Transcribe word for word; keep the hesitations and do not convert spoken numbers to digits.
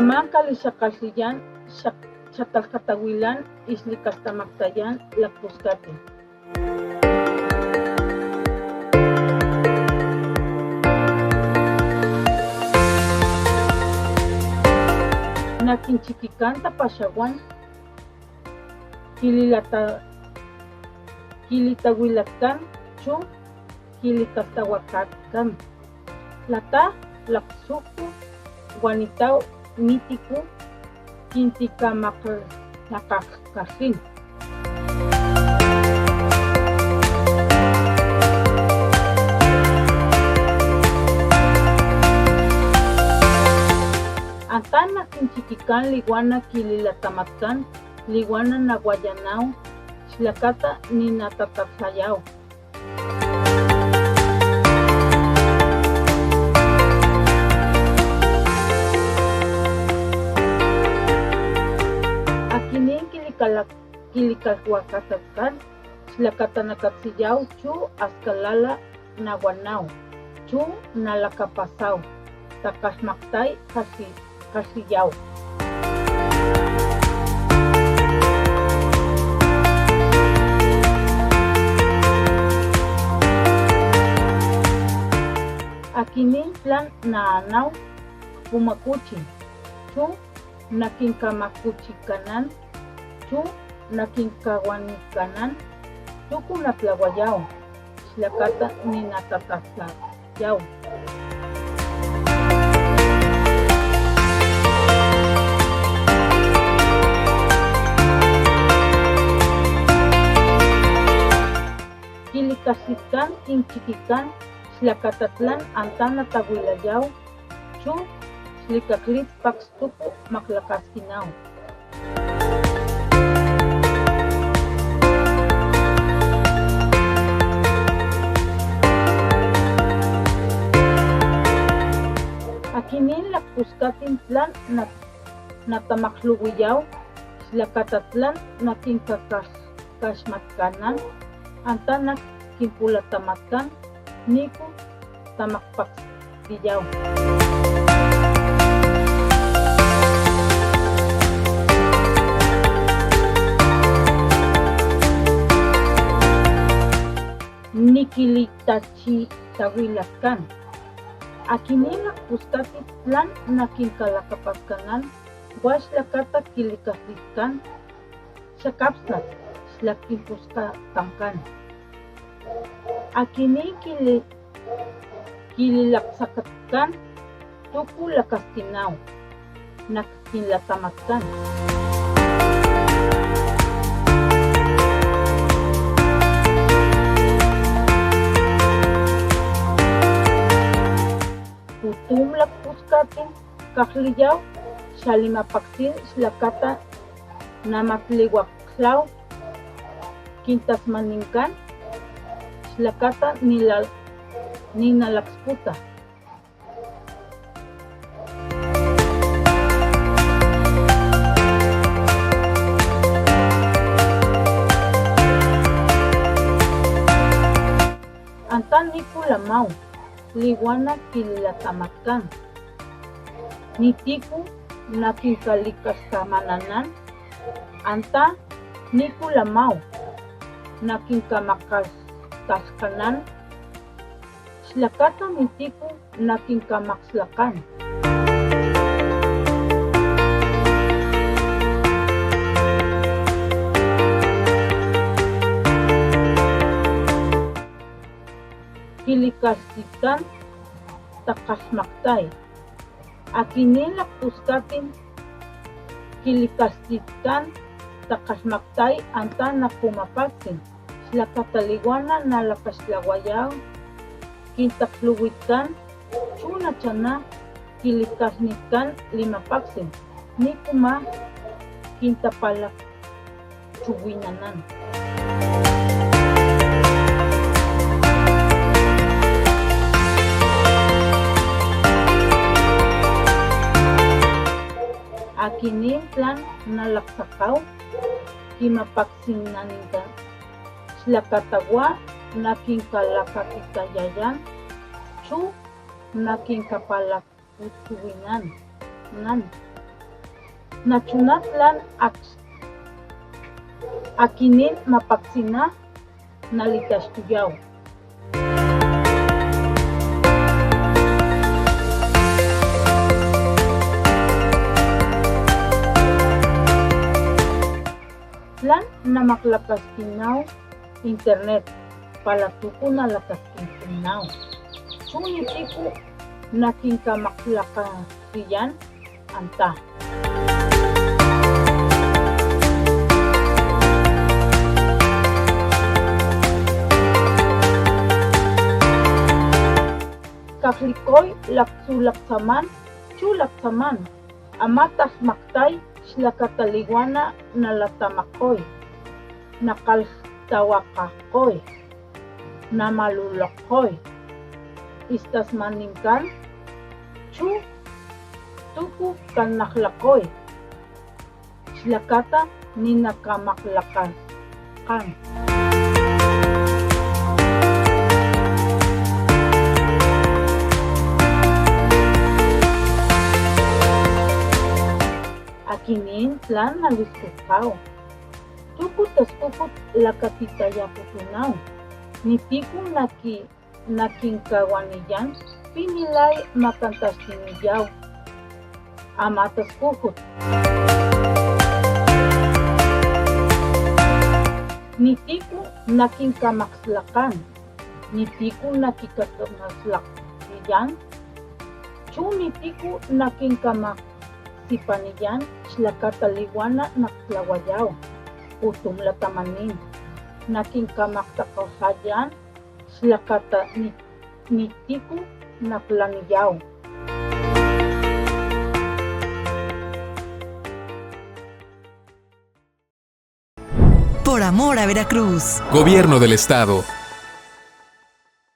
Kaman kalixakgalhiyan xak-, xatalhkatawilan ixlikalhtamaktayan lakpuskatin. Nak kinchikikan tapaxawan kililata-, kilitawilatkan chu kilikalhtawakatkan. Lata laksuktu wanitaw nitiku kintikamaklakajkajin. Antan nak kinchikikan liwana kililatamatkan, liwana nawayanaw, xlakata ninatatatlayaw. Akinin kilikala-, kilikalhwakatatkan, xlakata nakatsiyaw chu askalala nawanaw, chu nalakapasaw, takgalhmaktay kgalhi-, kgalhiyaw. Akinin tlan naanaw kpumakuchi, chu nakinkamakuchikanan, chu nakinkawanikanan, tuku natlawayaw, xlakata ninatatatlayaw. Kilikasitkan kinchikikan, xlakata tlan antan natawilayaw, chu xlikaklit paks tuku maklakaskinaw. Akinin lakpuskatin tlan na-, natamaklhuwiyaw, xlakata tlan nakinkakax-, kaxmatkanan, antan nak kinpulatamatkan niku tamakpaksiyaw. Nikilitachitawilatkan. Akinin lakpuskatit tlan nakinkalakapaskanan, wa xlakata kilikasitkan, xakapsnat xlak kinpuskatkankan. Akinin kili-, kililaksakatkan tuku lakaskinaw nak kinlatamatkan. Putum lakpuskatin kakliyaw xalimapaksin xlakata namatliwaklaw kintasmaninkan xlakata nila-, ninalaksputa. Antan niku lamaw liwana kililatamatkan. Nitiku nakinkalikaxkamananan, antan niku lamaw nakinkamakgalhtaskanan, xlakata nitiku nakinkamakslakan. Kilikasitkan takgalhmaktay. Akinin lakpuskatin kilikasitkan takgalhmaktay antan nak pumapaksin, xlakata liwana nalakaxtlawayaw kintaklhuwitkan, chu nachana kilikalhnitkan limapaksin, nikuma kintapalak chuwinanan. Akinin tlan nalaksakaw kimapaksinaninkan, xlakata wa nakinkalakakitayayan, chu nakinkapalak puchuwinan, nan. Nachunak lan ak-, akinin mapaksina nalitaxtuyaw. Lan namaklakaskinaw internet, pala tuku nalakaskintinaw. Chu nitiku nakinkamaklakasiyan anta. Kaklikoy laktsu laksaman, chu laksaman. Ama tasmaktay xlakata liwana nalatamakgoy, nakalhtawakakgoy, namalulokgoy istasmaninkan, chu tuku kan naklakgoy xlakata ninakamaklakaskan. Akinin tlan naliskujkaw. Tuku taskujut lakatitayaputunaw. Nitiku naki-, nakinkawaniyan pinilay makantaxtiniyaw ama taskujut. Nitiku nakinkamakslakan. Nitiku nakikakamaslakiyan. Chu nitiku nakinkamaksipaniyan xlakata liwana naktlawayaw. Putum latamanin nakinkamaktakgosayan xlakata ni-, nitiku naklaniyaw. Por amor a Veracruz. Gobierno del Estado.